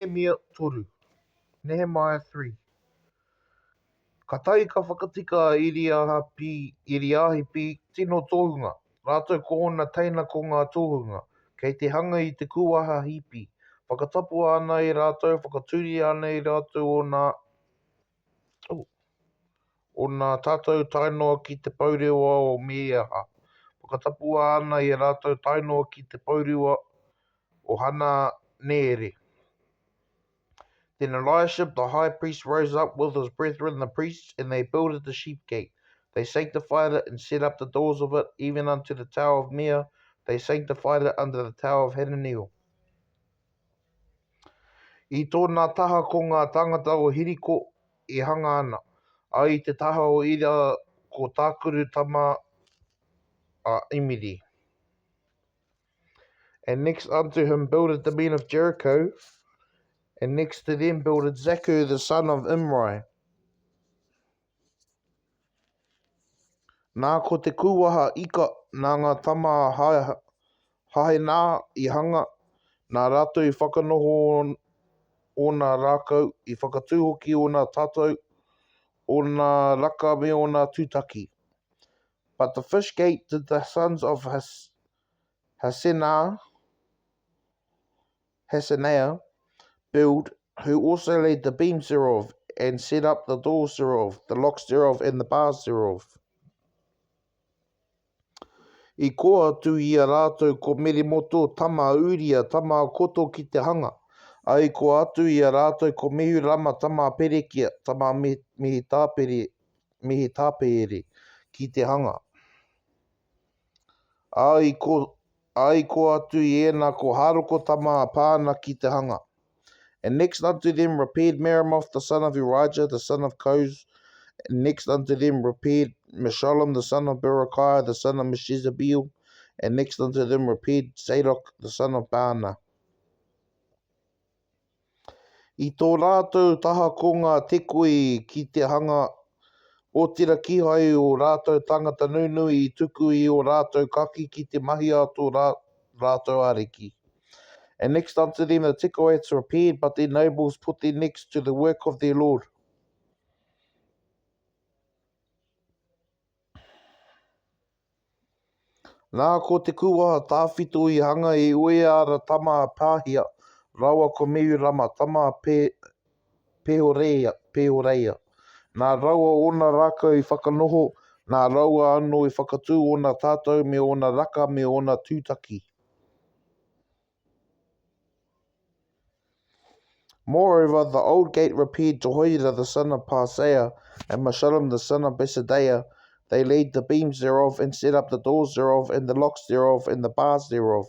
Nehemia 3, Nehemiah 3. Katahi ka whakatika a Iriahapi, Iriahipi, tino tohunga, rātou ko ōna teina ko ngā tohunga, kei te hanga i te kūwaha hipi, whakatapua ana e rātou, whakatūria ana e rātou ōna, oh, ōna tatau tae noa ki te pourewa o Meaha, whakatapua ana e rātou tae noa ki te pourewa o Hananeere. Then Eliashib the high priest rose up with his brethren the priests, and they builded the sheep gate. They sanctified it and set up the doors of it, even unto the tower of Meah. They sanctified it under the tower of Hananeel. I tōna taha ko ngā tāngata o Heriko e hanga ana, ā, i te taha o Ira ko Tākuru tama a Imiri. And next unto him builded the men of Jericho, and next to them builded Zaccur the son of Imri. Nā ko te kūwaha ika nā ngā tama a Hahenā i hanga, nā rātou i whakanoho ōna rākau, i whakatū hoki ōna tatau, ōna raka me ōna tūtaki. But the fish gate did the sons of Has Hasenah, Hasenaah build, who also laid the beams thereof, and set up the doors thereof, the locks thereof, and the bars thereof. I kō atu i a rātou ko Meremoto, tama a Uria, tama a Koto ki te hanga. A i kō atu i a rātou ko Mehurama, tama a Perekia, tama a Mehetāpere, Mehetāpeere, ki te hanga. Ā, i kō, ā, i kō atu i ēnā ko Hāroko tama a Paana ki te hanga. And next unto them repaired Meremoth the son of Urijah, the son of Koz, and next unto them repaired Meshullam the son of Berechiah, the son of Meshezabeel, and next unto them repaired Zadok the son of Baana. I tō rātou taha ko ngā tekoi ki te hanga, otirā kīhai ō rātou tāngata nunui i tuku i ō rātou kaki ki te mahi a tō rātou ariki. And next unto them the Tekoites repaired, but their nobles put their necks to the work of their lord. Nā, ko te kūwaha tawhito i hanga i Ueara tama a Pahia, rāua ko Mehurama tama a Pe, Pehoreia, Pehoreia. Nā raua ōna rākau i whakanoho, nā raua anō i whakatū ōna tatau me ōna raka me ōna tūtaki. Moreover, the old gate repaired Jehoiada the son of Paseah, and Meshullam the son of Besodeiah. They laid the beams thereof, and set up the doors thereof, and the locks thereof, and the bars thereof.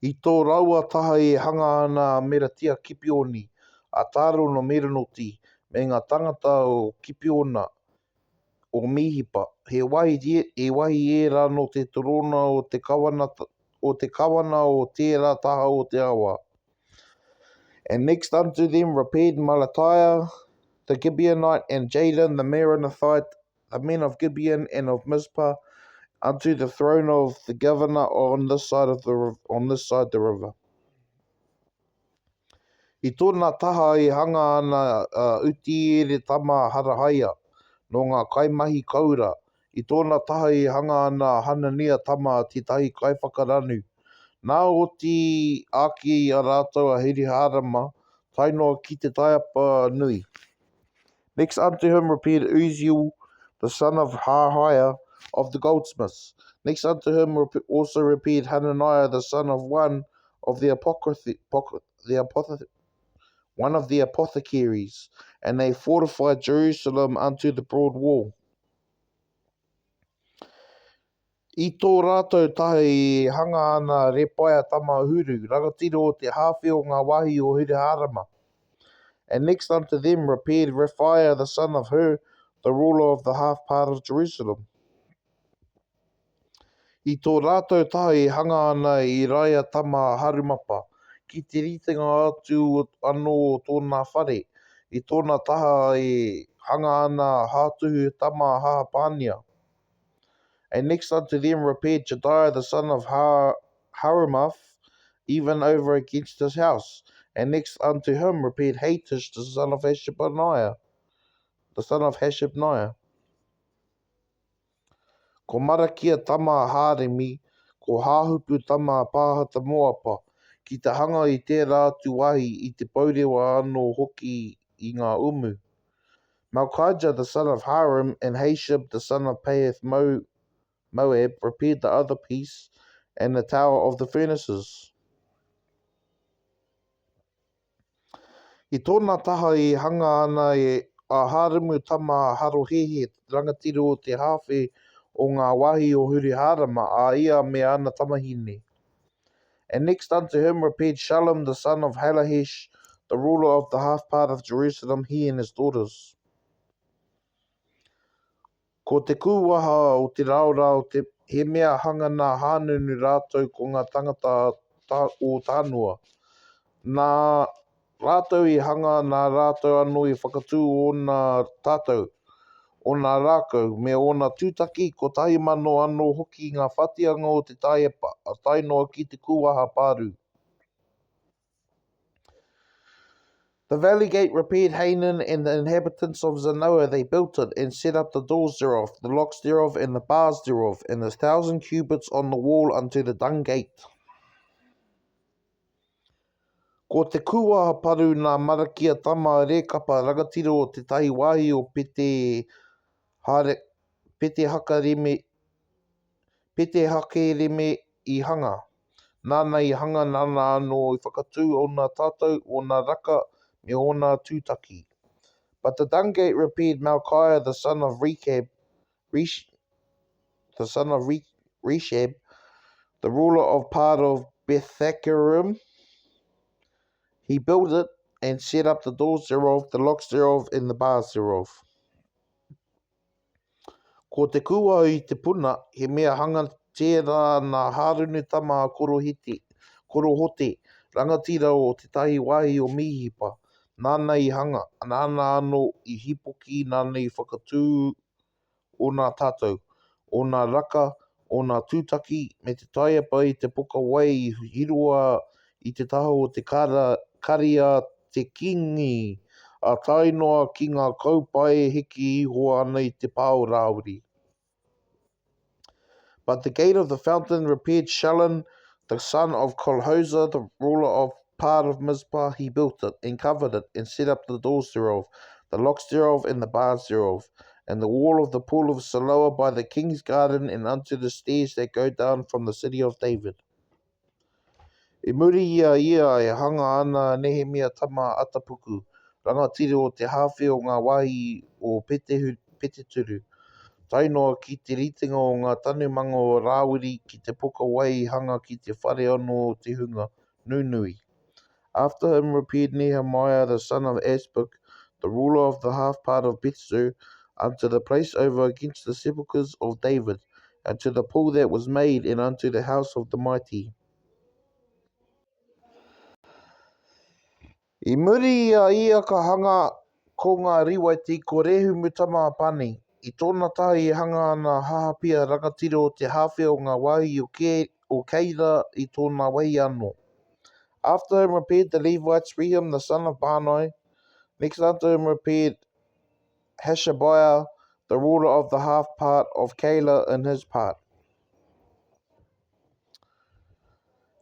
I tō raua taha e hanga ana a Meratia Kipioni, a Tārono Meronoti, me ngā tangata o Kipiona, o Mihipa, he wahi, he wahi ērā nō te torōna o te kawana, o te kawana o tērā taha o te awa. And next unto them repaired Melatiah the Gibeonite and Jadon the Meronothite, the men of Gibeon and of Mizpah, unto the throne of the governor on this side of the, on this side the river. I tōna taha e hanga ana a Utiere tama a Harahaia, nō ngā kaimahi koura, i tōna taha e hanga ana a Hanania tama a tētahi kaiwhakaranu. Nā oti ake i a rātou a Hiruhārama, tae noa ki te taiapa nui. Next unto him repaired Uzziel the son of Harhaiah of the goldsmiths. Next unto him also repaired Hananiah the son of one of the apocryphy, the apothe, one of the apothecaries, and they fortified Jerusalem unto the broad wall. I tō rātou taha e hanga ana a Repaia tama a Huru, rangatira o te hāwhe o ngā wāhi o Hiruhārama. And next unto them repaired Rephaiah the son of Hur, the ruler of the half part of Jerusalem. I tō rātou taha e hanga ana Iraia tama a Harumapa, ki te ritenga atu anō o tōna whare, i tōna taha e hanga ana a Hātuhu tama a Hahapānia. And next unto them repaired Jedaiah the son of Har Harumaph. even over against his house. And next unto him repaired Hattush the son of Hashabniah, the son of Hashabniah. Ko Marakia tama a Hārimi, ko Hāhupu tama a Pāhata Moapa, ki te hanga i tērā atu wāhi i te pourewa anō hoki i ngā umu. Malkijah the son of Harim and Hashub the son of Pahath Moab repaired the other piece and the tower of the furnaces. I tōna taha i hanga ana e a Hārimu tama a Harohehe, rangatira o te hāwhe o ngā wāhi o Hiruhārama, a ia me ana tamahine. And next unto him repaired Shallum the son of Halahesh, the ruler of the half part of Jerusalem, he and his daughters. Ko te kūwaha o te raorao te, he mea hanga nā Hānunu rātou ko ngā tangata o Tānua. Nā rātou i hanga, nā rātou anō i whakatū ōna tatau, ōna rākau, me ōna tūtaki, 1,000 anō hoki ngā whatianga o te taiepa, a tae noa ki te kūwaha pārū. The valley gate repaired Hanan and the inhabitants of Zanoah, they built it, and set up the doors thereof, the locks thereof, and the bars thereof, and the 1,000 cubits on the wall unto the dung gate. Ko te kūwaha paru nā Marakia tama a Rēkapa, rangatira o tētahi wāhi o Pete Hare, Pete Hakareme, Pete Hakereme i hanga. Nāna i hanga, nāna anō i whakatū ōna tatau, ōna raka, me ōna tūtaki. But the dung gate repaired Malchiah the son of Rechab, Resh, the son of Re, Reshab, the ruler of part of Bethhakerem. He built it and set up the doors thereof, the locks thereof, and the bars thereof. Ko te kūao i te puna, he mea hanga tērā nā Hārunu tama a Korohiti, Korohote, rangatira o tētahi wāhi o Mīhipa, nāna i hanga, nāna anō i hīpoki, nāna i whakatū ōna tatau, ōna raka, ōna tūtaki, me te taiepa i te poka wai i hiroa i te taha o te kari a te kīngi, ā tae noa ki ngā kaupae e hiki iho ana i te pā o Rāwiri. But the gate of the fountain repaired Shallun, the son of Colhozeh, the ruler of part of Mizpah, he built it, and covered it, and set up the doors thereof, the locks thereof, and the bars thereof, and the wall of the pool of Siloah by the king's garden, and unto the stairs that go down from the city of David. I muri i a ia e hanga ana a Nehemia tama a Atapuku, rangatira o te hāwhe o ngā wāhi o Peteturu, tae noa ki te ritenga o ngā tanumanga o Rāwiri ki te poka wai i hanga ki te whare anō o te hunga nunui. After him repaired Nehemiah the son of Azbuk, the ruler of the half part of Bethzur, unto the place over against the sepulchres of David, and to the pool that was made, and unto the house of the mighty. I muri i a ia ka hanga ko ngā Rīwaiti, ko Rehumu tama a Pani. I tōna taha i hanga ana a Hahapia rangatira o te hāwhe o ngā wāhi o o Keila i tōna wahi anō. After him repaired the Levites, Rehum the son of Bani. Next unto him repaired Hashabiah, the ruler of the half part of Keilah in his part.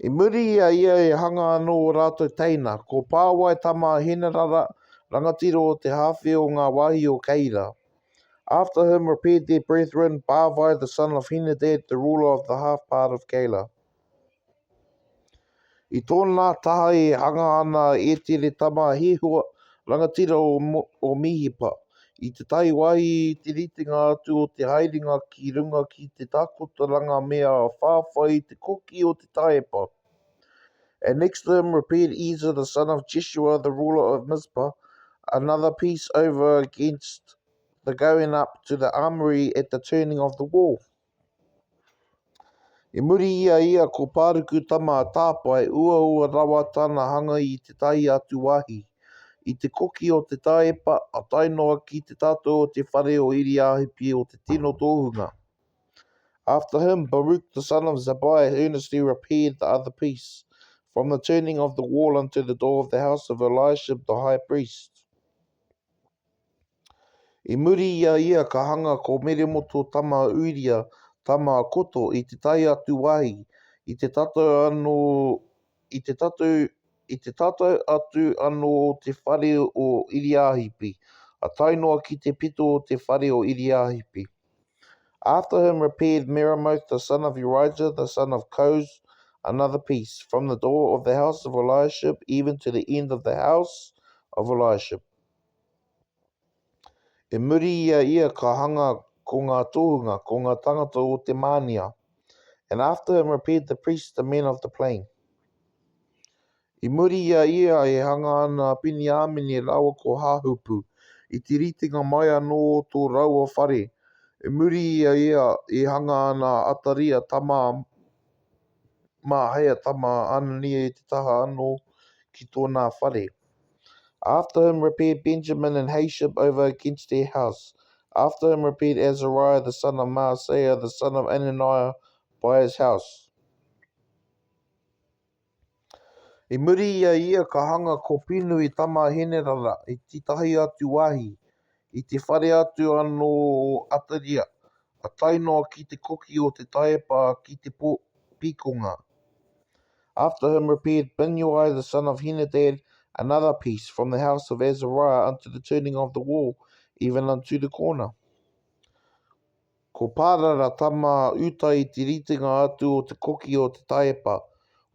I muri i a ia e hanga anō ō rātou teina, ko Pāwai tama a Henarara, rangatira o te hāwhe o ngā wāhi o Keira. After him repaired their brethren, Bavai the son of Henadad, the ruler of the half part of Keilah. I tōna taha e hanga ana a Ētere tama a Hehua, rangatira o, o Mihipa, i te taiwāhi i te ritenga atu o te haerenga ki runga ki te takotoranga me a whāwhai i te koki o te taiepa. And next to him repaired Ezer the son of Jeshua, the ruler of Mizpah, another piece over against the going up to the armory at the turning of the wall. I muri i a ia ko Pāruku tama a Tāpae, uaua rawa tana hanga i tētahi atu wāhi. I te koki o te taiepa, a tae noa ki te tatau o te whare o Iriāhipi o te tino tohunga. After him, Baruch the son of Zabbai earnestly repaired the other piece. from the turning of the wall unto the door of the house of Eliashib the high priest. I muri i a ia ka hanga ko Meremoto tama a Uria, tama a Koto, i tētahi atu wāhi, i te tatau anō, i te tatau, i te tatau atu anō o te whare o Iriāhipi, a tae noa ki te pito o te whare o Iriāhipi. After him repaired Meremoth the son of Urijah, the son of Koz, another piece, from the door of the house of Eliashib even to the end of the house of Eliashib. I muri i a ia ka hanga ko ngā tohunga, ko ngā tangata o te mānia. And after him repaired the priests the men of the plain. I muri i a ia e hanga ana a Piniāmine rāua ko Hāhupu, i te ritenga mai anō o tō rāua whare. I muri i a ia e hanga ana a Ataria tama a Maaheia tama a Anania i te taha anō ki tōnā whare. After him repaired Benjamin and Hashub over against their house. After him repaired Azariah the son of Maaseiah the son of Ananiah by his house. I muri i a ia ka hanga ko Pinui tama a Henerara i titahi atu wahi, i te whare atu anō o Ataria, a tae noa ki te koki o te taiepa ki te pikonga. After him repaired Binnui the son of Henadad another piece from the house of Azariah unto the turning of the wall, even unto the corner. Ko Parara tama a Utai i te ritenga atu o te koki o te taiepa,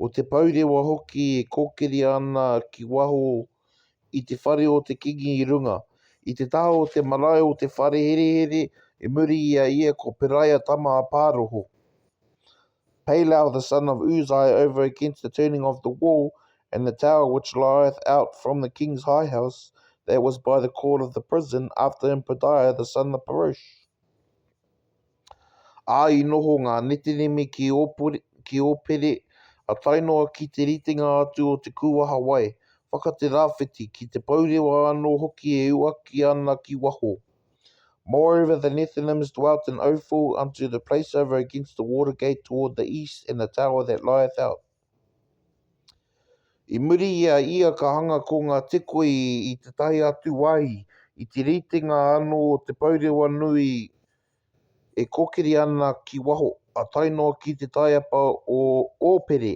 o te pourewa hoki e kōkiri ana ki waho i te whare o te kingi i runga, i te taha o te marae o te whare herehere, i muri i a ia ko Peraia tama a Paroho. Palal the son of Uzai over against the turning of the wall, and the tower which lieth out from the king's high house, that was by the court of the prison, after him Pedaiah the son of Parosh. Ā, i noho ngā Netinimi ki Opore, ki Opere, a tae noa ki te ritenga atu o te kūwaha wai, whaka te rāwhiti, ki te pourewa anō hoki e uaki ana ki waho. Moreover, the Nethinims dwelt in Ophel unto the place over against the water gate toward the east, and the tower that lieth out. I muri i a ia ka hanga ko ngā Tekoi i tētahi atu wāhi, i te ritenga anō o te pourewa nui e kōkiri ana ki waho, a tae noa ki te taiapa o Ōpere.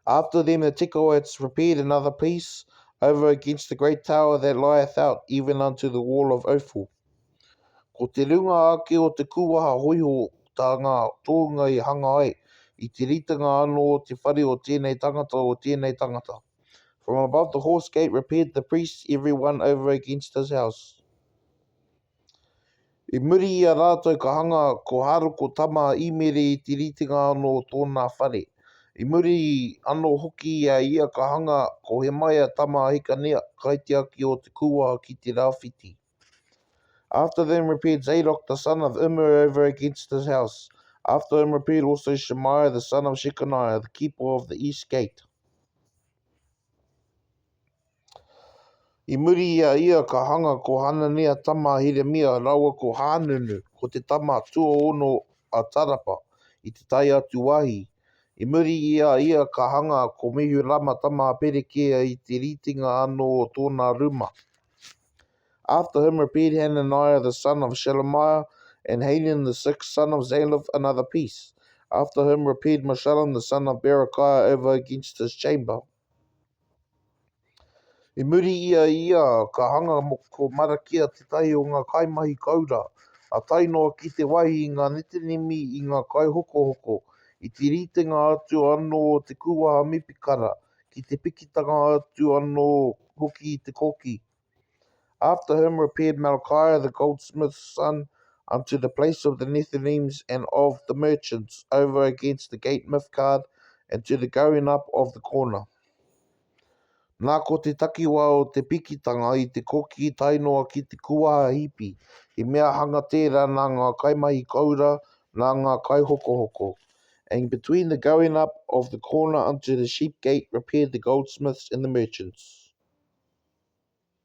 After them the Tekoites repaired another piece over against the great tower that lieth out, even unto the wall of Ophel. Ko te runga ake o te kūwaha hōiho tā ngā tohunga i hanga ai, i te ritenga anō o te whare o tēnei tangata, o tēnei tangata. From above the horse gate repaired the priests every one over against his house. I muri i a rātou ka hanga ko Haroko tama a Imere i te ritenga anō o tōna whare. I muri anō hoki i a ia ka hanga ko Hemaia tama a Hekania, kaitiaki o te kūwaha ki te rāwhiti. After them repaired Zadok the son of Immer over against his house. After him repaired also Shemaiah the son of Shekaniah, the keeper of the east gate. I muri i a ia ka hanga ko Hanania tama a Heremia rāua ko Hānunu, ko te tama tuaono a Tarapa, i te tae atu wāhi. I muri i a ia ka hanga ko Mehurama tama a Perekia i te ritenga anō o tōna ruma. After him repaired Hananiah the son of Shelemiah, and Hanun the sixth son of Zalaph another piece. After him repaired Meshullam the son of Berechiah over against his chamber. I muri i a ia ka hanga ko Marakia tētahi o ngā kaimahi koura, a tae noa ki te wahi i ngā Netinimi i ngā kaihokohoko, i te ritenga atu anō o te kūwaha mipikara, ki te pikitanga atu anō hoki i te koki. After him repaired Malchiah the goldsmith's son unto the place of the Nethinims and of the merchants, over against the gate Mifkad, and to the going up of the corner. Nā ko te takiwā o te pikitanga i te koki tae noa ki te kuwaha hipi, he mea hanga tērā nā ngā kaimahi koura, nā ngā kaihokohoko. And between the going up of the corner unto the sheep gate repaired the goldsmiths and the merchants.